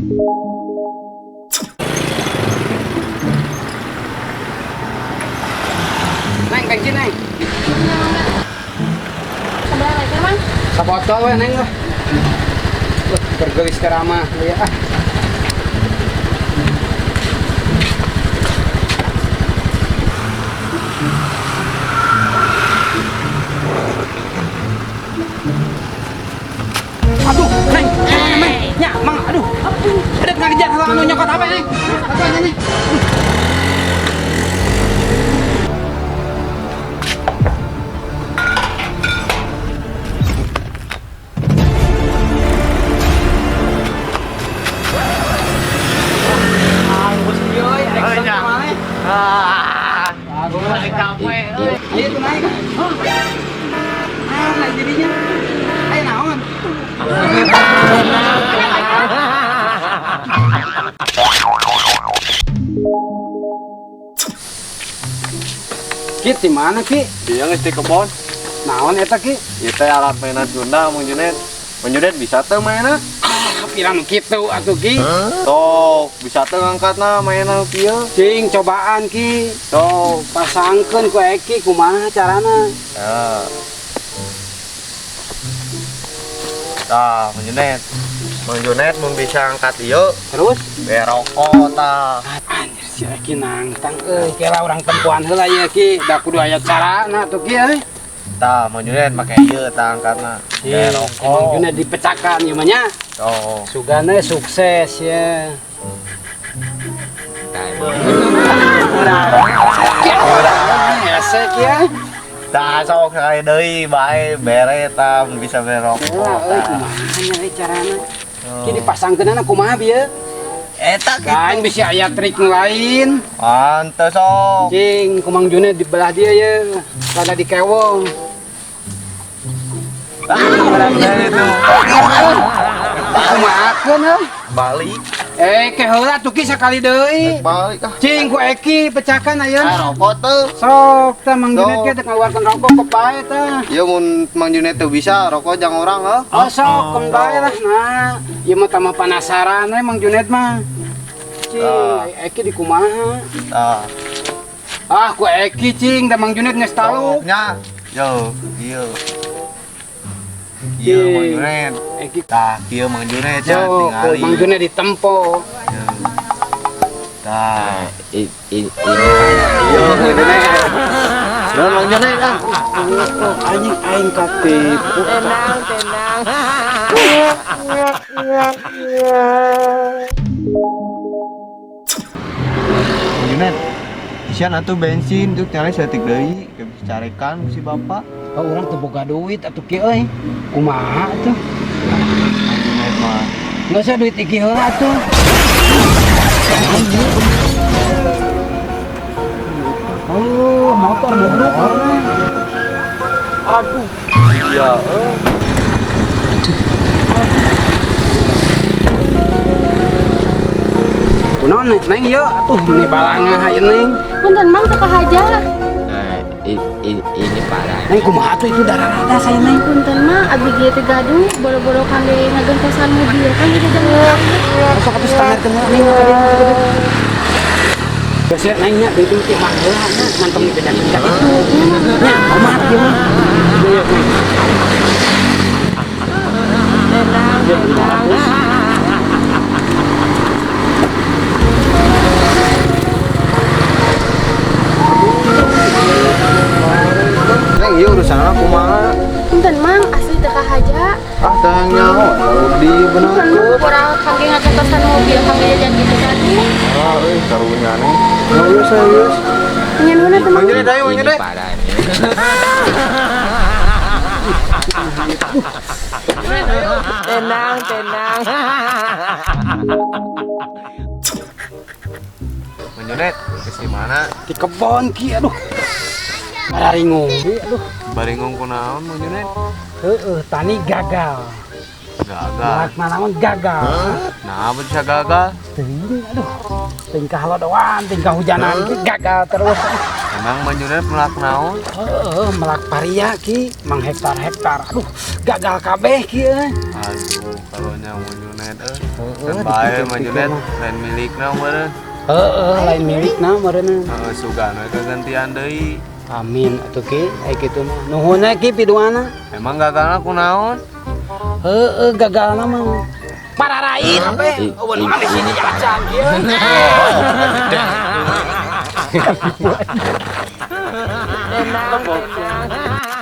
Neng, bensin, Neng. Sebelah lagi, Mang. Sabotol we, Neng lah. Bergelis ceramah ya ah. Aduh, Neng, Neng, ya, Mang, aduh. Ada ngagejar halang anu nyokot apa, Neng? Aduh, Neng. Ayo tuh naik. Ah, naik jadinya. Ayo naon. Ki, di mana Ki? Dia geus di kebon. Naon eta Ki? Ieu teh alat mainan Sunda Mang Junet. Mang Junet bisa teu mainna? Ah, pira nu kitu atuh Ki. Tuh, bisa teu ngangkatna mainan kieu. Cing, cobaan Ki. Tuh, pasangkeun ku Eki kumaha carana? Ya. Tah, Mang Junet. Mang Junet mun bisa angkat ieu, terus berokok tah. Anjir si Eki nangtang euy, kela urang tempuan heula ieu Ki, da kudu aya carana tuh Ki euy. Tah, Mang Junet make ieu tah angkatna. Berokok. Mang Junet dipecakan ieu mah nya. Oh. Sugana sukses ya. Hese Ki ya. Tah sok sekali deui bae bere tah bisa berokok. Euy kumaha nya euy carana? Ki dipasangkeunana kumaha bieu? Eta kitu. Lain bisa aya trik nu lain. Mantep sok. Cing, ku Mang Junet di belah dia ya. Rada dikewong. Itu. Kumahakeun euy? Balik. Ke heula tuh Ki sakali deui. Balik ah. Cing ku Eki pecakan ayeuna. Ah, rokok teu. Sok tah Mang Junet ge teh ngaluarkeun rokok ke bae tah. Ieu mun Mang Junet teu bisa rokok jang urang heuh. Oh sok keun bae lah. Nah, ieu mah tambah penasaran we Mang Junet mah. Cing, Eki di kumaha? Tah. Ah, ku Eki cing da Mang Junet geus taluk. Nya. Yo, ieu. Ieu Mang Junet. Eki tah, kieu Mang Junet nya tingali. Mang Junet ditempo. Tah, ini. Ieu Mang Junet. Yo Mang Junet ah. Anjing aing katipu. Tenang, tenang. Mang Junet, isian atuh bensin tuh nyale saeutik deui, ge bisa carekan si bapak. Oh, urang teu boga duit atuh Ki euy. Kumaha atuh? Mang Junet mah. Nggak usah duit iki heula atuh. Oh, motor bobrok. Aduh. Iya, euy. Kunaon Neng ieu atuh meni balangah ieu Neng. Punten Mang teu kahaja. Ini parah. Neng kumaha tuh itu darah rada saya Neng. Punten mah abdi ge teu gaduh boro-boro kangge ngagentosan mobil kan jadi jam. Sok atuh standar teh Neng ka dieu. Geus Neng nya duit teh mah heula nya ngantong di beda ka ditu. Nya kumaha kieu mah. Ieu Neng. Tenang, tenang. Neng, ieu urusanna kumaha? Punten Mang, asli teu kahaja. Ah, teu nyaho, di bener. Punten Mang, kurang kangge ngagentosan mobil kangge jajan gitu tadi. Ah, euy, karunya Neng. Serius, serius. Nya nuhun atuh Mang. Mang Junet, ayo Mang Junet. Parah ini. Tenang, tenang. Mang Junet, geus di mana? Di kebon Ki, aduh. Bararingung, aduh. Baringung kunaon Mang Junet? Heeh, tani gagal. Gagal. Naon gagal. Nah, apa bisa gagal? Teuing, aduh. Tingkah lodoan, tingkah hujanan ki gagal terus. Emang Mang Junet melak naon? Heeh, melak paria, Ki, mang hektar-hektar. Aduh, gagal kabeh, Ki euy. Aduh, karunya Mang Junet euy. Heeh, Kan bae Mang dipikir-pikir Junet mah. Lain milikna meureun. Heeh, lain milikna meureun. Heeh, sugan we kagantian deui. Amin atuh, Ki, ai kitu mah. Nuhun we, Ki, piduana. Emang gagalna kunaon? Heeh, gagalna mah pararait kabeh. Euweuh nu di sini acan kieu. Tenang, tenang.